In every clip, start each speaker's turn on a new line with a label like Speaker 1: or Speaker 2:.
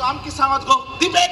Speaker 1: आमकी सांगत गो दीपेक.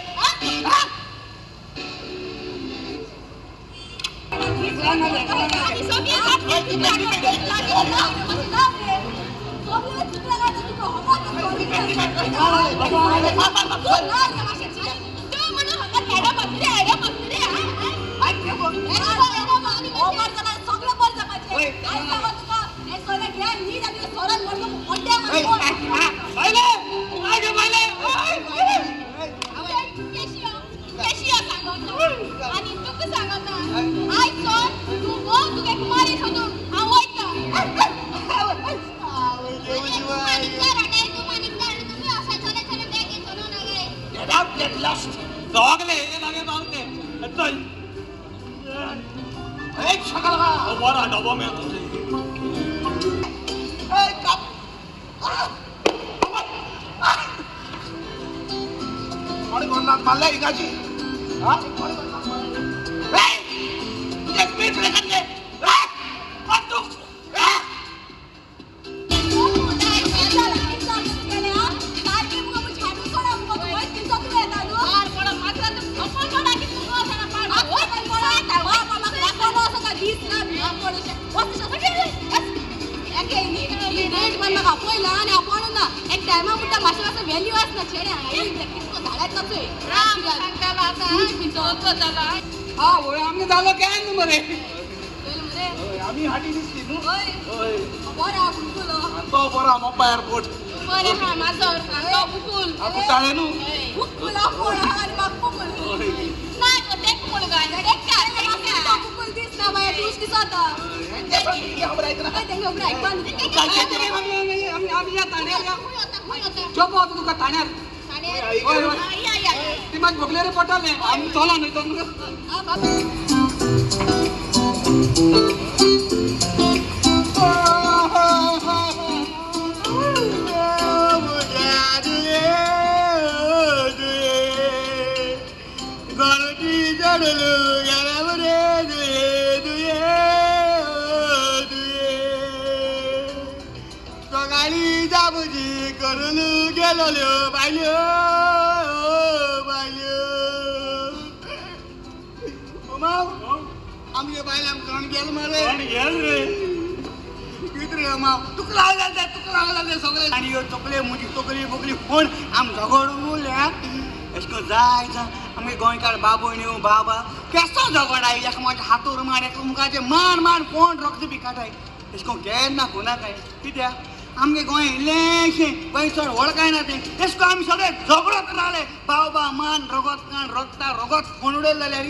Speaker 2: आमगे गोंय इल्लेंशें गोंय चड व्हड कांय ना तें तेश करून आमी सगळे झगडत रावले बाबा मान रगत काण रगता रगत फोण उडयलें जाल्यार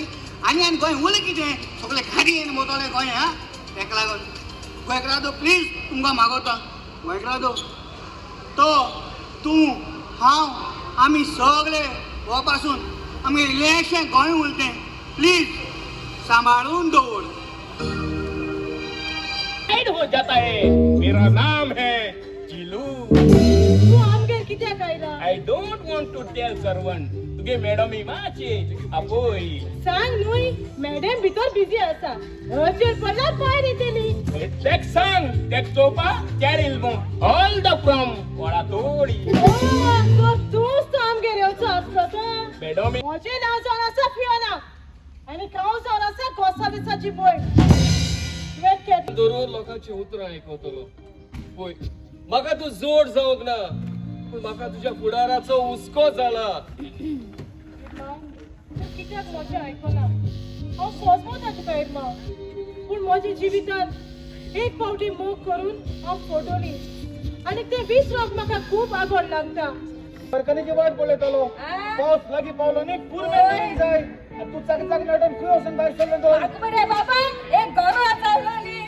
Speaker 2: आनी आनी गोंय उरलें कितें सगळे गाडयेन वतले गोंय आं. तेका लागून गोंयकारादो प्लीज तुमकां मागवता गोंयकारादो तो तूं हांव आमी सगळे हो पासून आमी इल्लेंशें गोंय उरतें प्लीज सांबाळून दवर.
Speaker 3: हो जाता है. मेरा नाम है जिलू.
Speaker 4: तू आमगेर कित्याक आयला?
Speaker 3: I don't want to tell servant. तुगे मॅडम माची आपोय
Speaker 4: सांग न्हय मॅडम भितर बिजी आसा अर्जंट पडल्यार भायर येतली.
Speaker 3: तेक सांग तेक चोवपा चार इल्बो ऑल the from वडा तोडी.
Speaker 4: तो तूंच तो आमगेर येवचो आसलो तो.
Speaker 3: मॅडम
Speaker 4: म्हजें नांव जावन आसा फियोना आनी हांव जावन आसा गोसालिसाची भयण.
Speaker 5: दररोज लोकांची उतरां आयकतलो. पळय म्हाका तूं जोड जावंक ना पूण म्हाका तुज्या फुडाराचो हुस्को जाला.
Speaker 4: तूं कित्याक म्हजें आयकना? हांव सोजमता तुका इरमा पूण म्हज्या जिवितांत एक फावटी मोग करून हांव फटवली आनी तें विसरोंक म्हाका खूब आगोड लागता.
Speaker 6: कारखान्याची वाट पळयतालो पावस लागीं पावलो न्ही पुर्मेन जाय तूं चाक चाक नटून खंय वचून भायर सरलो तो?
Speaker 7: बरे बाबा एक गरो चाललो न्ही.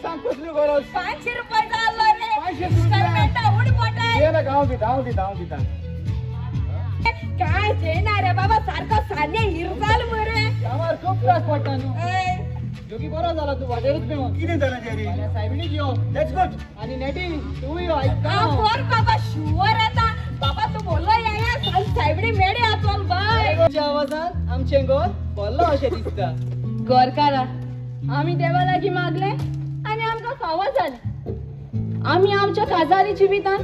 Speaker 6: सांग कसली गरज?
Speaker 7: 500 रुपये चाललो रे.
Speaker 6: 500 रुपया
Speaker 7: उड पोटाय
Speaker 6: ये ना हांव दिता हांव दिता हांव दिता.
Speaker 7: काय जेना रे बाबा सारको साने हिरजाल मरे.
Speaker 6: कामार खूब त्रास पडटा न्हू. जोगी बरो जाला तूं वाटेरूच पेवन. कितें जालें जेरी? सायबिणीक यो. That's good. आनी नेटी तूं यो आयकता.
Speaker 7: फोर बाबा शुवर आता बाबा तूं बोललो या सायबिणी मेळे चल बाय.
Speaker 6: तुज्या आवाजान आमचें घर भरलो अशें दिसता.
Speaker 7: गोरकारा, आमी देवा लागीं मागले आनी आमकां फावो जालें. आमी आमच्या काजारी जिवितान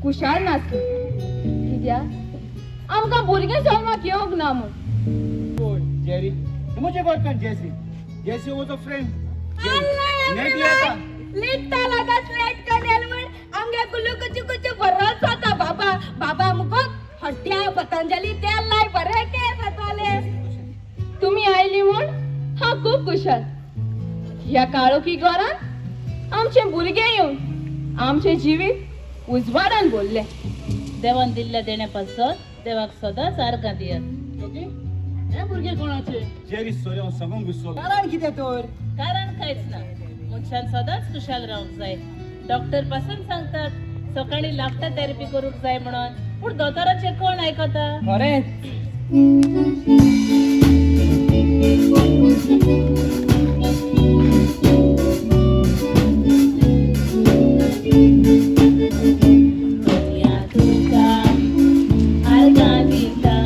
Speaker 7: खुशाल नासली, कित्याक आमकां भुरगें जल्माक येवंक ना म्हूण.
Speaker 6: पळय जेरी,
Speaker 1: म्हजे गोरकार जेसी, जेसी म्हजो फ्रेंड. नेट येता.
Speaker 7: लिट्टा लागात लेट करेल म्हण आमगे कुलू कुचू कुचू बरोच जाता. बाबा बाबा मुको हट्ट्या पतंजली तेल लाय, बरे केस जाताले. तुमी आयली म्हूण हांव खूब खुशाल. ह्या काळोखी घरान आमचे भुरगे येवन आमचें जिवीत उजवाडान भरलें.
Speaker 8: देवान दिल्ल्या देण्या पासत देवाक सदांच आर्गां दियात.
Speaker 6: योगी, हे भुरगे कोणाचे?
Speaker 1: जेरी सॉरी, हांव सगळोंक विसरलो.
Speaker 6: कारण कितें तर?
Speaker 8: कारण कांयच ना, मनशान सदांच खुशाल रावंक जाय. डॉक्टर पासून सांगतात सकाळी लाफ्टर थेरपी करूंक जाय म्हणून, पूण दोतोराचें कोण आयकता?
Speaker 6: खरेंच.
Speaker 8: तुका आर्गां दिता,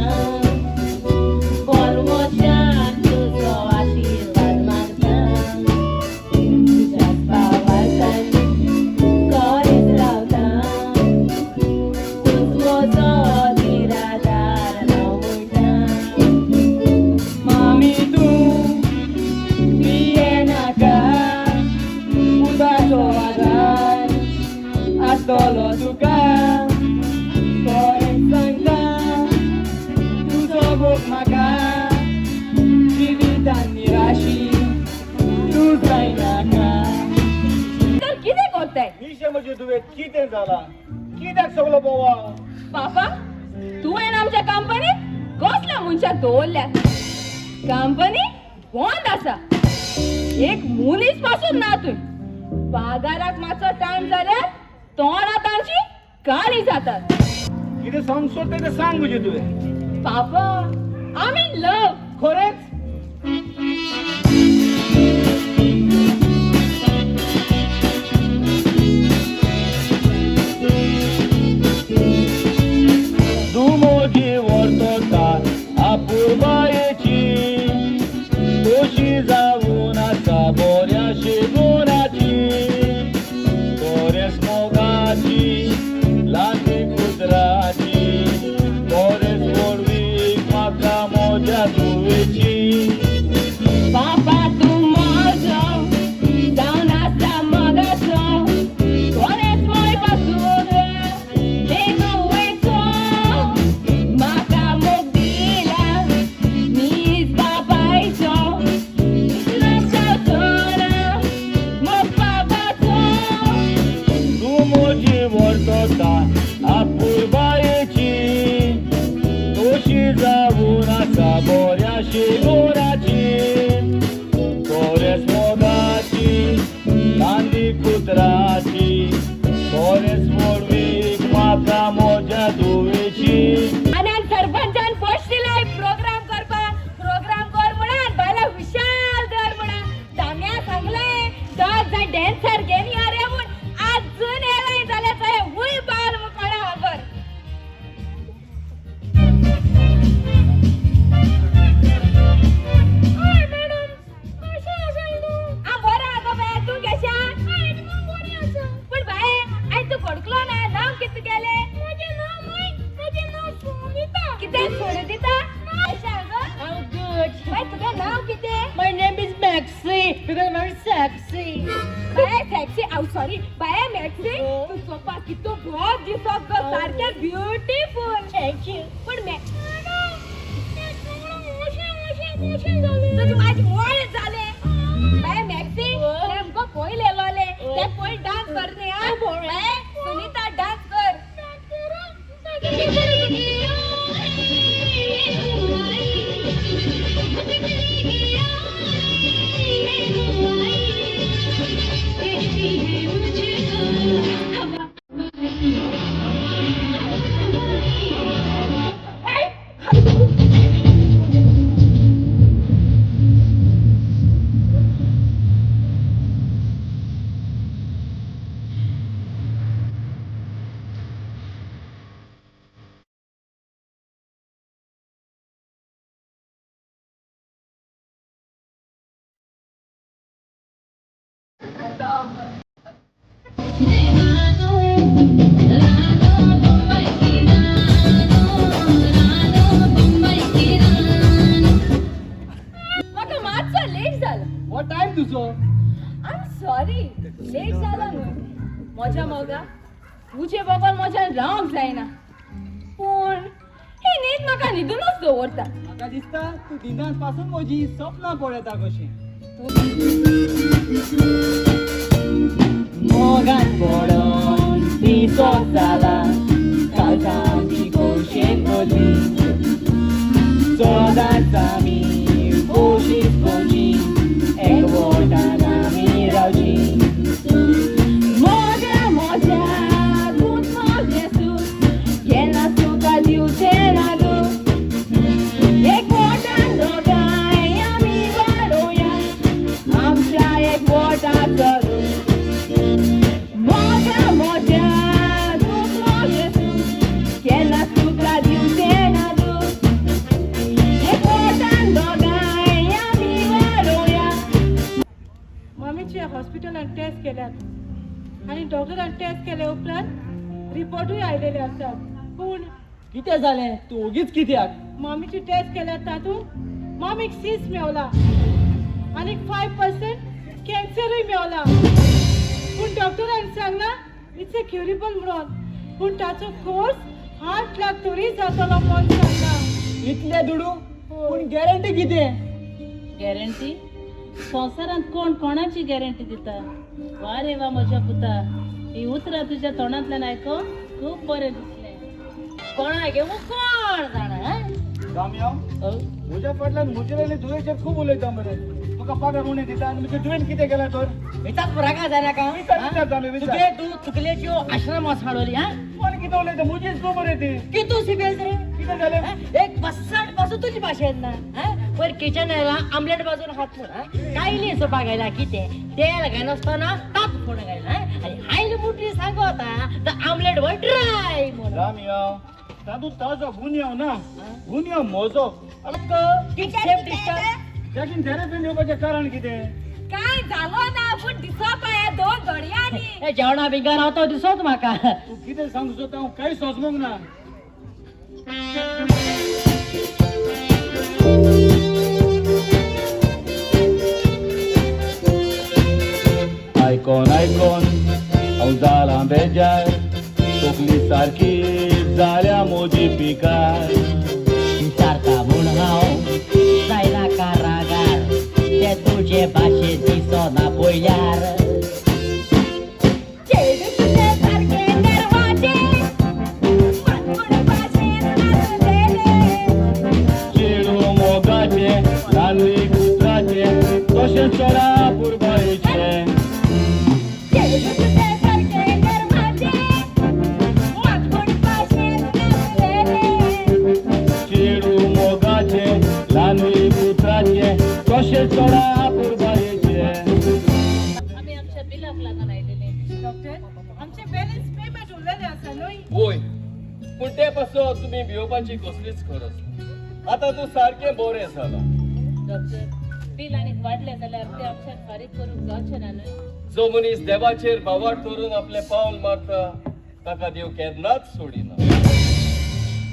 Speaker 8: परमोशान तुजो आशिर्वाद मागता, तुज्याच पावासान करीत रावता, तूंच म्हजो निराधार हांव म्हणटा.
Speaker 6: मामी तूं भियेनाका, उदाचो आदार आसतलो तुका. खरेंच सांगता, तुजो मोग म्हाका, जिवितान निराशी तूं जायनाका.
Speaker 7: तर कितें करताय?
Speaker 1: मिशे म्हजे तुवें कितें जालां? कित्याक सगलो बोवाळ?
Speaker 7: बाबा, तुवें आमच्या कंपनीत कसल्या मनशाक दवरल्या? कंपनी बंद आसा, एक मनीस पासून ना. तुय पागाराक मातसो टायम जाल्यार तोंडां तांची काळी जातात.
Speaker 1: कितें सांग सोदता तें सांग म्हजे तुवें.
Speaker 7: पापा, आम इन लव.
Speaker 1: खरेंच? तूं म्हजी वर्तता अपुरबायेची, खोशी जावन आसा बऱ्या शिगोनाची, बरेच मोगाची लागी कुत्राची, बरेच व्हडवीक म्हाका म्हज्या धुवेची.
Speaker 7: पापा, तूं म्हजो जावन आसा मोगाचो, कोणेच मोय पासून वयचो. म्हाका मोग दिला नीज बापायचो, जावचो ना मोग बाबाचो.
Speaker 1: तूं म्हजी वर्तता अपुरबायेची, खोशी जावन आसा बऱ्या शिगोराची, बरेच मोगाची नांदी कुत्राची, बरेच व्हडवीक म्हाका म्हज्या धुवेची.
Speaker 7: आनी सरपंचान पोस्ट दिलाय प्रोग्राम करपाक. प्रोग्राम कर म्हणान, बायलां हुशार दर म्हणान. दाम्या सांगले दोग जाण डॅन्सर घेवन या रे म्हूण, आजून येयलाय जाल्यार थंय हूय बाल म्हूण कोणा खबर. हांव बरें आसा बाय, तूं कशें? पूण बाये, आयज तूं फडकलो ना, नांव कितें तुगेलें? कितें सोडून दिता? कशें आसा गो?
Speaker 8: हांव गुड.
Speaker 7: बाय, तुगेलें नांव कितें?
Speaker 8: My name is Maxi because I'm very sexy.
Speaker 7: Bye sexy, हांव सॉरी, बाय मॅक्सी, तूं चोवपाक कितू बरो दिसत गो, सारकें ब्युटिफूल.
Speaker 8: Thank you.
Speaker 7: पूण मॅ तुजी माझी मोळ जाले. बाय मॅक्सी, ते आमकां पयल येलोले ते पयल डान्स कर न्ही. आं बाय सुनीता, डान्स कर. म्हाका मातसो लेट जालो.
Speaker 6: हो टायम तुजो.
Speaker 7: I am sorry, late जालो न्हू. म्हज्या मोगा, तुजे बगर म्हज्यान रावंक जायना, पूण ही न्हीद म्हाका न्हिदूनच दवरता.
Speaker 6: म्हाका दिसता तूं दिनांत पासून म्हजी सपनां पळयता कशीं. मोगान पडोन पिसो जाला, काळजाची खोशेन भरली, सदांच आमी कोशीश करची, एकवटान आमी रावची.
Speaker 7: मोजा मोजा तूंच म्हजें सूख, केन्ना तुका दिवचें ना दूख. एकवटान दोगांय आमी वाडोवया आमच्या एकवटाचो रूख. मोजा मोजा तूंच म्हजें सूख, केन्ना तुका दिवचें ना दूख. एकवटान दोगांय आमी वाडोवया.
Speaker 4: मम्मीचे हॉस्पिटलान टेस्ट केल्यात आनी डॉक्टरान टेस्ट केल्या उपरांत रिपोर्टूय आयलेले आसात, पूण
Speaker 6: कितें जालें? तूं ओगीच कित्याक?
Speaker 4: मामीची टेस्ट केल्यात, तातूंत मामीक सीस मेवला आनी 5% कॅन्सरूय मेवला. पूण डॉक्टरान सांगला it's a curable म्हणून, पूण ताचो कोर्स 8 लाख तरी जातलो म्हणून सांगला.
Speaker 6: इतले दुडू? पूण गॅरंटी कितें?
Speaker 8: गॅरंटी? संवसारांत कोण कोणाची गॅरंटी दिता? वा रे वा म्हज्या पुता, ही उतरां तुज्या तोंडांतल्यान आयकोन खूब बरें दिसलें.
Speaker 9: कोणा गे कोण जाणा?
Speaker 1: दामयाव, म्हज्या फाटल्यान म्हजेर आनी तुवेचेर खूब उलयता मरे. तुका पगार उणें दिता आनी मागीर तुवें कितें केलां तर?
Speaker 9: विचार पुराका जाल्या का?
Speaker 1: विचार, विचार जामे, विचार.
Speaker 9: तुगे तूं तुगेल्यो आश्रम हाडवली हा.
Speaker 1: कोण कितें उलयता? म्हजीच खबर रे ती.
Speaker 9: कितू सिबेल रे?
Speaker 1: कितें जालें?
Speaker 9: एक बसाट पासून तुजी भाशेन ना. पयर किचन आयला, आमलेट बाजून हात म्हण कायली सोपा घायला, कितें तेल घायनासतना ताप फोण घायला आनी आयले मुटली सांगता तर आमलेट व्हय ड्राय म्हणून.
Speaker 1: दामयाव, तातूंत ताजो गुन्यांव ना, गुन्यांव म्हजो.
Speaker 9: Safe distance.
Speaker 1: ताकीन थेरपीन येवपाचें कारण कितें?
Speaker 7: काय जालो ना, पूण दिसप आहे दोन घडयांनी.
Speaker 9: हे जेवणा बिगर हांव तो दिसोत म्हाका.
Speaker 1: तूं कितें सांगू सोदता हांव कांय सोंसमूंक ना. आयकोन आयकोन हांव जालां बेजार, तकली सारकी जाल्या म्हजी पिकार.
Speaker 9: विचारता म्हूण हांव जायना कारागार, ते तुजे भाशेन दिसना पळयार.
Speaker 7: चेडूं तुजें सारकें नेरवाचें, मातकुड भाशेन नाचलेलें.
Speaker 1: चेडूं मोगाचें, ल्हानवी कुत्राचें, तशें चोरा पुरबायेचें.
Speaker 7: चेडूं तुजें सारकें नेरवाचें, मातकुड भाशेन नाचलेलें.
Speaker 1: चेडूं मोगाचें, ल्हानवी कुत्राचें, तशें चोरा पुरबायेचें.
Speaker 8: आमी आमच्या बिलाक लागून आयलेले.
Speaker 4: डॉक्टर, आमचे बॅलन्स पेमेंट उरलेलें आसा न्हय?
Speaker 5: वय, पूण ते पासत तुमी भिवपाची कसलीच गरज ना. आतां तूं सारकें बरें जालां.
Speaker 8: डॉक्टर, बील आनीक वाडलें जाल्यार ते आमच्यान फारीक करूंक जावचें ना न्हय?
Speaker 5: जो मनीस देवाचेर भावार्थ धरून आपलें पावल मारता ताका देव केन्नाच सोडिना.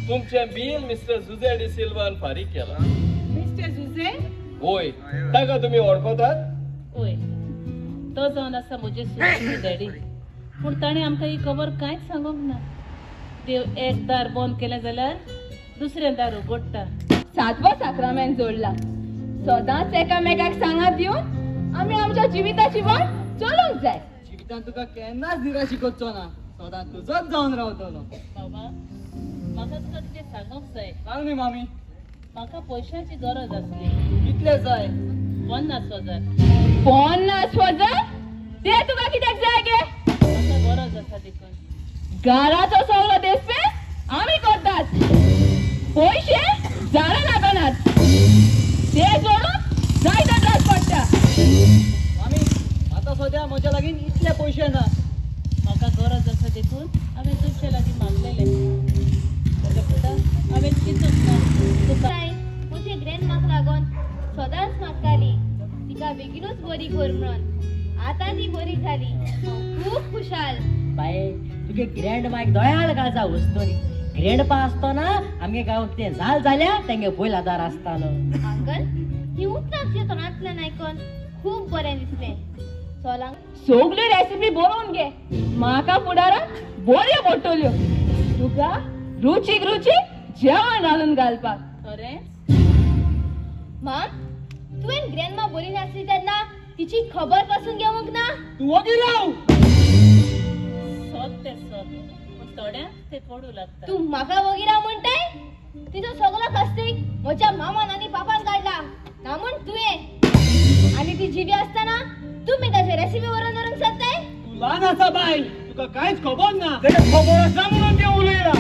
Speaker 5: तुमचें बील मिस्टर जुजे डिसिल्वान फारीक केलां.
Speaker 4: मिस्टर जुझे?
Speaker 5: वय, ताका तुमी वळखतात?
Speaker 8: वय, तो जावन आसा म्हजे सुनेचो डॅडी, पूण ताणें आमकां ही खबर कांयच सांगूंक ना. देव एक दार बंद केलें जाल्यार दुसरें दार उगडटा.
Speaker 7: सातवो साक्रामेंत जोडला, सदांच एकामेकाक सांगात दिवन आमी आमच्या जिविताची वाट चलूंक जाय.
Speaker 6: जिवितान तुका केन्नाच निराशी करचो ना, सदां तुजोच जावन रावतलो.
Speaker 8: बाबा, म्हाका तुका कितें सांगूंक जाय.
Speaker 6: सांग न्ही मामी.
Speaker 8: म्हाका पयशांची गरज आसली.
Speaker 6: कितले जाय?
Speaker 8: 50,000.
Speaker 7: 50,000? ते तुका कित्याक जाय गे?
Speaker 8: म्हाका गरज आसा देखून.
Speaker 7: घराचो सगळो देसपेस आमी करतात, पयशे झाडां लागनात, ते जोडून जायतो त्रास पडटा.
Speaker 6: मामी, आतां सद्या म्हज्या लागीं इतले पयशे ना.
Speaker 8: म्हाका गरज आसा देखून हांवें तुमचे लागीं मागलेलें. म्हज्या पुता, हांवें चिंतूंक ना तुका.
Speaker 7: म्हजे ग्रँडमाक लागून सदांच मागताली तिका बेगीनूच बरी कर म्हणून. आतां ती बरी जाली. खूब खुशाल.
Speaker 9: बाये तुगे ग्रँड मायक दोयाळ काळजा वस्तोरी ग्रँड पा आसतना आमगे गांवात कितें जाल जाल्यार तेंगे पयलो आदार आसतालो.
Speaker 7: अंकल, ही उतरां तुज्या तोंडांतल्यान आयकून खूब बरें दिसलें. चोलांक
Speaker 4: सगल्यो रेसिपी बरोवन घे, म्हाका फुडाराक बऱ्यो पडटल्यो तुका रुचीक रुचीक जेवण रांदून घालपाक.
Speaker 8: खरेंच?
Speaker 7: माम, तुवें ग्रँडमा बरी नासली तेन्ना तिची खबर पासून घेवंक ना?
Speaker 6: तूं वगी राव.
Speaker 8: सत तें सत, पूण थोड्यांक तें कोडू लागता.
Speaker 7: तूं म्हाका वगी राव म्हणटाय? तिचो सगलो कास्तीक म्हज्या मामान आनी पापान काडला ना म्हूण तुवें. आनी ती जिवी आसतना तुमी ताचे रेसिपी बरोवन दवरूंक सोदताय?
Speaker 6: तूं ल्हान आसा बाय, तुका कांयच खबर ना.
Speaker 1: तेका खबर आसा म्हणून तें उलयला.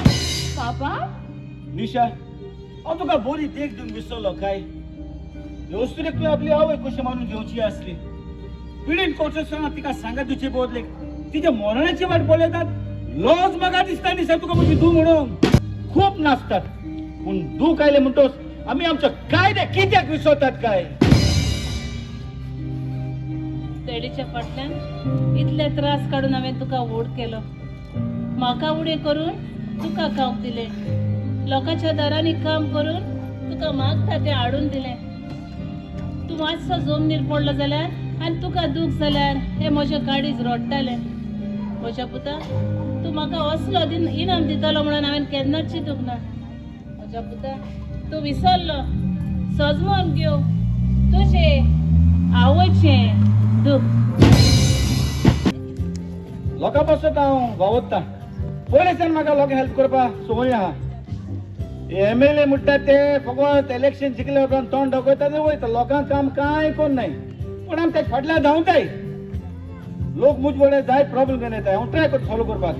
Speaker 4: पापा.
Speaker 1: निशा, हांव तुका बरी देख दिवन विसरलो काय? हे अस्तुरेक तुवें आपली आवय कशी मानून घेवची आसली. पिडीन कोच आसतना तिका सांगात दिवचे बदलेक तिच्या मरणाची वाट पळयतात. लज म्हाका दिसता निशा तुका म्हजी धूव म्हणून. खूब नाचतात पूण दूख आयलें म्हणटोच आमी आमचो कायदे कित्याक विसरतात काय?
Speaker 8: तेडीच्या फाटल्यान इतले त्रास काडून हांवें तुका व्हड केलो. म्हाका उणें करून तुका खावंक दिलें. लोकांच्या दारांनी काम करून तुका मागता तें हाडून दिलें. तूं मातसो जमनीर पडलो जाल्यार आनी तुका दूख जाल्यार हें म्हजें काळीज रडटालें. म्हज्या पुता, तूं म्हाका असलो इनाम दितलो म्हणून हांवें केन्नाच चिंतूंक ना. म्हज्या पुता, तूं विसरलो. सजमोन घेव तुजें आवयचें दूख.
Speaker 1: लोकां पासत हांव वावुरता. पयलेच्यान म्हाका लोकांक हेल्प करपा संवय आहा. एम एल ए म्हणटा ते फकत इलेक्शन जिखले उपरांत तोंड दाखयता ते वयता. लोकांक काम कांय कोन्न नाय, पूण आमी तेका फाटल्यान धांवताय. लोक मुज वडे जाय प्रॉब्लेम घेवन येताय. हांव ट्राय करता सॉल्व करपाक.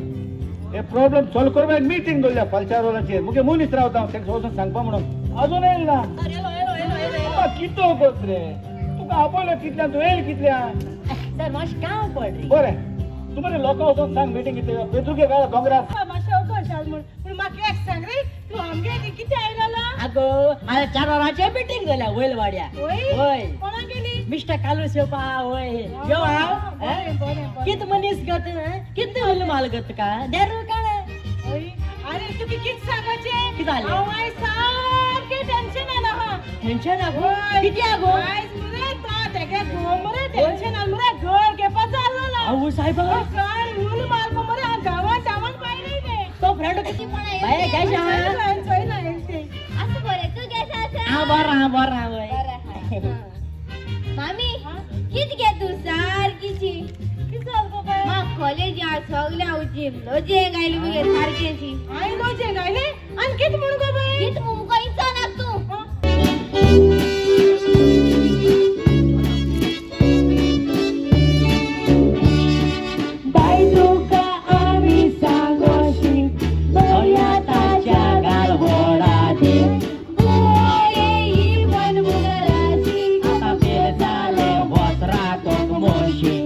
Speaker 1: हे प्रॉब्लेम सॉल्व करपाक मिटींग दवरल्या फाल्यां 4 वरांचेर. मुगे मनीस रावता हांव ताका वचून सांगपा म्हणून. अजून येयला ना. तुका कितो कोत रे, तुका आपयलो कितल्यान, तूं येयल कितल्यान?
Speaker 9: सर, मातशें काम पड रे.
Speaker 1: बरें, तूं मरे लोकां वचोन सांग मिटींग कितें पेत्रुके काय दोंगरार.
Speaker 4: मातशें अवघड जालें म्हूण, पूण म्हाका एक सांग रे, तूं आमगे कितें आयलो?
Speaker 9: आगो, आतां 4 वरांचेर मिटींग जाल्या वयल वाड्या.
Speaker 4: वय?
Speaker 9: वय.
Speaker 4: कोणा गेली?
Speaker 9: मिस्टर कालूस येवपा. वय, यो हांव.
Speaker 4: बरें बरें बरें.
Speaker 9: कित मनीस गत, कित उल माल गत का देरू काळ.
Speaker 4: वय, अरे तुका कितें सांगाचें?
Speaker 9: कितें जालें?
Speaker 4: हांव आयज सारकें टेन्शनान आहा.
Speaker 9: टेन्शन आगो?
Speaker 4: वय.
Speaker 9: कितें आगो?
Speaker 4: आयज मरे तो तेगे घोव मरे टेन्शनान मरे घर घेवपाचो आसलो.
Speaker 9: आवय सायबा!
Speaker 4: काय उल मारपा मरे हांव गांवांत गांवांत पायलें तें.
Speaker 9: तो फ्रेंड बाये कॅश आहा.
Speaker 4: चोयना तें.
Speaker 7: असं बरें, तूं केसो आसा?
Speaker 9: हांव बरो आहा, बरो आहा. वय.
Speaker 7: बरें आहा. मामी, कित गे तूं सारकीची?
Speaker 4: कितें जालें गो बाय?
Speaker 7: मा कॉलेज सगळ्या उची लजेंग आयली मुगे सारकेची.
Speaker 4: हांवें लजेंग आयलें आनी कितें म्हूण गो बाय?
Speaker 7: कित मुमको इचाना तूं.
Speaker 9: बाय तुका आमी सांगोशी बया ताच्या गालवडाची.
Speaker 7: गोये ही बनमुगराची.
Speaker 9: आतां फेल जालें वच राखोंक मोशी.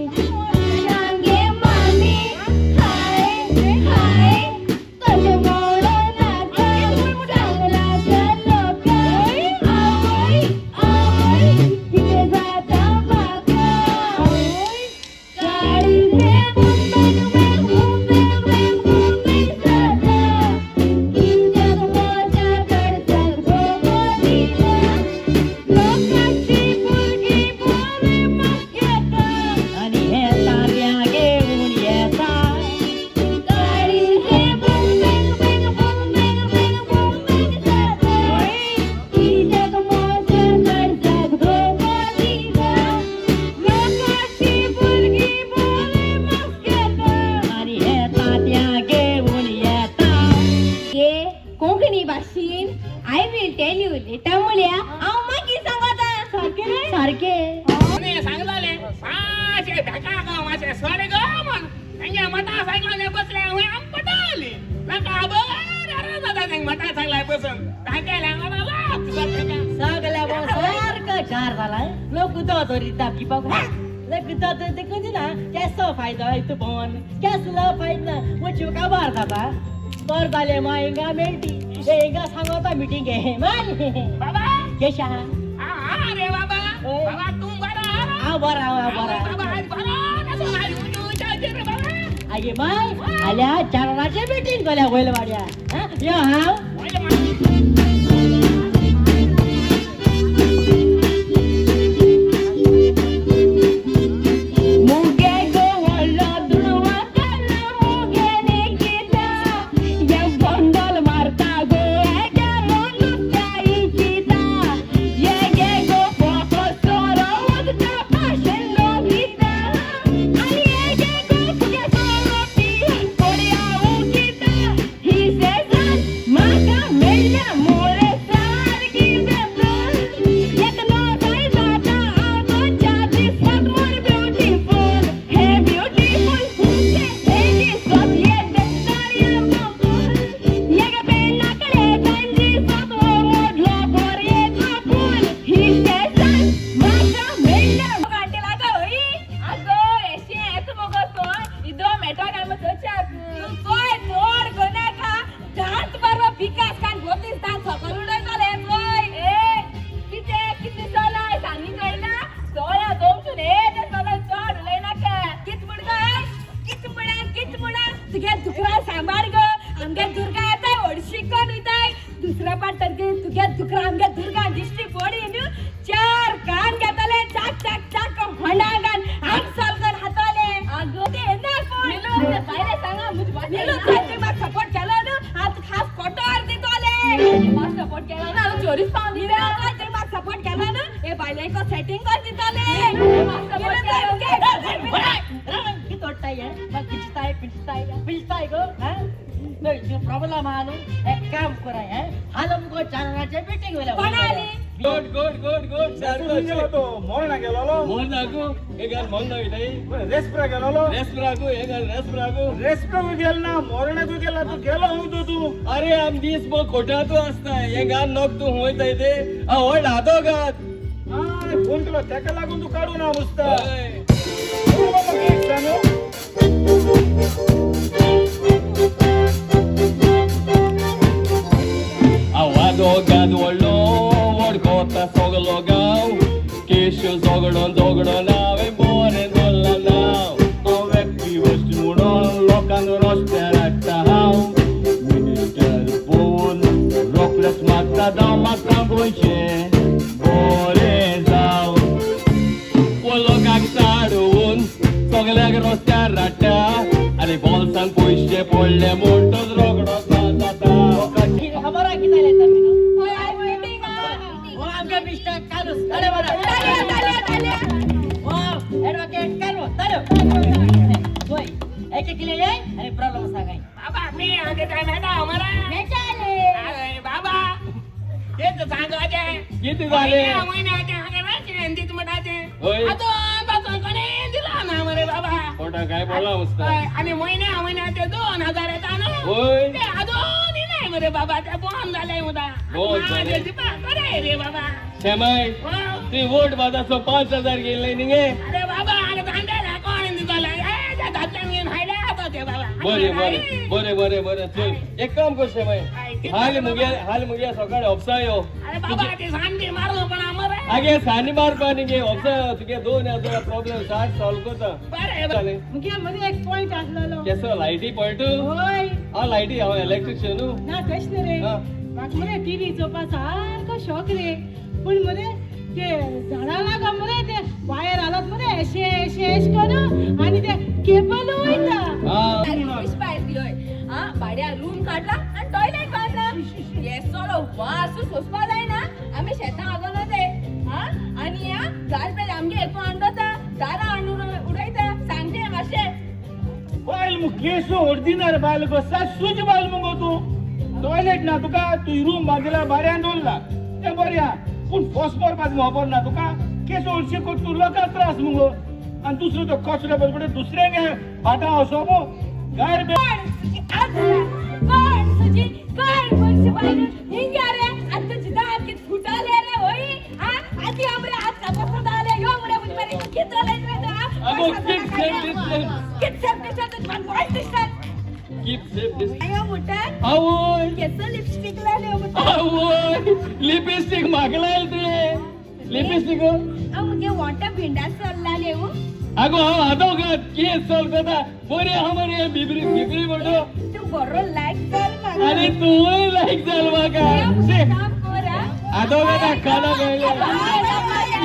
Speaker 7: सांगे मामी, हाय हाय, तशें म्हणू नाका, सांगनाका लोकांक. आवय आवय, कितें जाता म्हाका? काळीजें boom bang bang boom bang bang boom bang जाता. कित्याक म्हज्या कडच्याक धोको दिला? लोकांची भुरगीं बरें मागता.
Speaker 9: आनी हे तांब्या घेवन येता.
Speaker 7: काळीजें boom bang bang boom bang bang boom bang जाता. कित्याक म्हज्या कडच्याक धोको दिला? लोकांची भुरगीं बरें मागता.
Speaker 9: आनी हे तांत्या घेवन येता.
Speaker 7: ये कोंकणी भाशेन I will tell you later म्हळ्यार हांव मागीर सांगता.
Speaker 4: सारकें रे?
Speaker 9: सारकें.
Speaker 3: सांगताले माशे धाका गो, माशे सरे गो म्हण तेंगे मतां सांगले बसले हूंय आमपटाली तांकां बरें जाता. तेंगे मतां सांगलाय बसून तांगेल्या
Speaker 9: सगल्या सारको चार जाला. लोक उदक दवरिता पिवपाक. लोक उदक ते कधी ना केसो फायदो इतू भोंवन केसलो फायदो ना. मुचो काबार जाता. बर जालें मा हिंगा मेळटी हे हिंगा सांगता मिटींग हे मान.
Speaker 3: बाबा.
Speaker 9: केशा.
Speaker 3: आ रे बाबा.
Speaker 9: ओय.
Speaker 3: बाबा, तूं बरो आहा?
Speaker 9: हांव बरो, हांव बरो.
Speaker 3: बाबा, आज बरो
Speaker 9: आगे माय आल्या 4 वरांचे मिटींग गोल्या वयल वाड्या. यो हांव. प्रॉब्लेम आहा न्हू, एक काम कराय हाल मुगो 4 वरांचे मिटींग वेल्या.
Speaker 5: Good good good good.
Speaker 1: तो मोरना गेलोलो.
Speaker 5: मोरनाकू हे गाल मोरना वयताय.
Speaker 1: रेस्प्रा गेलोलो.
Speaker 5: रेस्प्राकू हे गाल रेस्प्राकू.
Speaker 1: रेस्प्राकू गेल ना, मोरनाकू गेला तू गेलो हूं तू तू.
Speaker 5: अरे आम दीस बो कोटातू आसता हे गाल नोक तू वयताय ते व्हड हातो गात.
Speaker 1: फोन केलो तेका लागून तू काडू ना मुस्ता.
Speaker 5: आवाजो गाद व्हडलो वडकोता सगलो गांव केश झगडोन झगडोन हांवें बरें दवरलां नांव.
Speaker 1: हांव व्यक्ती वस्त म्हणून लोकांक रस्त्यार हाडटा हांव. मिनिस्टर पळोवन रोखडेच मागता धांव म्हाका गोंयचें बरें जावं.
Speaker 5: लोकांक चाडून सगल्याक रस्त्यार हाडटा आनी बोल्सान पयशे पडले म्हणटच रोखडो जाता.
Speaker 9: खबर आहा कितें जालें तर न्हू? आमगे मिस्टर कार्लूस ताळयो मारा. एडवोकेट कार्लूस ताळयो. होय एक एक येय आनी प्रॉब्लेम सांगाय.
Speaker 3: बाबा मी आगे काय मेळटा मरे. अरे बाबा तेच सांगाचें
Speaker 5: कितें जालें?
Speaker 3: म्हयन्याचें हांगा राशें दीत म्हणटाचें
Speaker 5: हय.
Speaker 3: आजून पासून कोणें दिला ना मरे बाबा.
Speaker 5: कोटा काय पडला मुस्ता.
Speaker 3: आनी म्हयन्या म्हयन्याचे 2000 येता न्हू
Speaker 5: हय.
Speaker 3: ते आजून नाय मरे बाबा. ते बंद जाले मुदा.
Speaker 5: बंद जाले.
Speaker 3: बरें रे बाबा.
Speaker 5: शेमाय ती वोट बाजाचो 5000 गेल्ले न्ही.
Speaker 3: अरे बाबा आनी जाणटेल्या कोण दितले दादल्यान घेवन हाडले आतां ते बाबा.
Speaker 5: बरें बरें बरें बरें बरें चल एक काम कर शेमाय, हाल मुगे हाल मुगे सकाळी ऑफिसा यो.
Speaker 3: अरे बाबा ती सामकी मारू पण मरे.
Speaker 5: आगे सानी मारपा न्ही ऑफिसा यो, तुगे 2000 प्रॉब्लेम साठ सॉल्व करता.
Speaker 3: बरें.
Speaker 4: मुगे मदीं एक पॉयंट आसलेलो.
Speaker 5: केसो लायटी पॉयंट?
Speaker 4: हय.
Speaker 5: हांव लायटी हांव इलेक्ट्रिशियन.
Speaker 4: ना तशें न्ही रे, म्हाका मरे टीव्ही चोवपा सारको शॉक रे. पूण मरे ते झाडां लागो मरे ते वायर हालत मरे अशें अशें अशें करून आनी ते केबल वयता.
Speaker 7: भाड्या रूम काडला आनी टॉयलेट बांदला. हे सगळो वास सोंसपा जायना. आमी शेतां आगोलो ते आनी ह्या गार्बेज आमगे हेतून हाडटा दारां हाडून उडयता. सांगचें मातशें
Speaker 1: बायल मु केसो ऑर्डिनर बायल गो सासूची बायल मुगो तूं. टॉयलेट ना तुका, तूं रूम बांदिला भाड्यान दवरला तें बरें आहा. पूण फोस मारपाक खबर ना तुका. केसो हळशी कर तूं लोकांक त्रास मुगो. आनी दुसरो तो कचरो पडटा दुसऱ्यांक भाटां वचप गार्बेज.
Speaker 7: कोण सुजी कोण बोलशी बायल हिंगा रे आतां जिदा कित फुटाले रे होय. आती आमरे हात कापस आले यो मरे मुझ मरे कित जाले रे.
Speaker 5: अगो keep safe distance.
Speaker 7: Keep safe distance पण what distance.
Speaker 5: Keep safe distance.
Speaker 7: आयो मुटा
Speaker 5: आवय
Speaker 7: केसो लिपस्टिक लायले मुटा.
Speaker 5: आवय लिपस्टिक म्हाका लायल तुवें. लिपस्टिक
Speaker 7: हांव मुगे वोंटा भिंडा चल्लाले.
Speaker 5: आगो हांव आदोगाद केस सॉल्व करता. बरी आहा मरे. बिबरी बिबरी म्हणतो.
Speaker 7: तूं बरो लायक जाल म्हाका.
Speaker 5: आनी तूंय लायक जाल म्हाका. शी. आदोगादा खाना मेळ्ळें.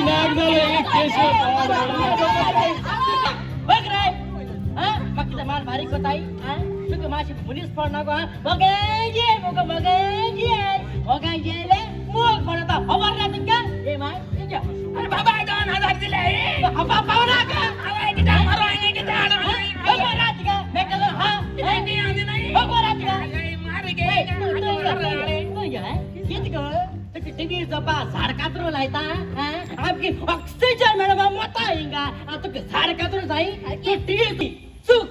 Speaker 5: नाक जालो एक केस.
Speaker 9: बघ रे, हा म्हाका कितें मार बारीक कोताय? हा, तुका मातशें मनीस पडना गो. मगे ये मगो, मगे ये मगे येले मोग पडता खबर ना तुमकां. ए माय.
Speaker 3: अरे बाबा, 2000 दिले.
Speaker 9: बाबा पावना का?
Speaker 3: हांवें कित्याक मारो, हांवें कित्याक हाडो?
Speaker 9: बघ रातिका मेकलो. हा. बघ रातिका.
Speaker 3: मार गे.
Speaker 9: कित गो तुका टिवी जपा झाड कातरून लायता. आमकी ऑक्सिजन मेळपा मोता हिंगा. तुका झाड कातरून जाय. तूं टिवी चूक.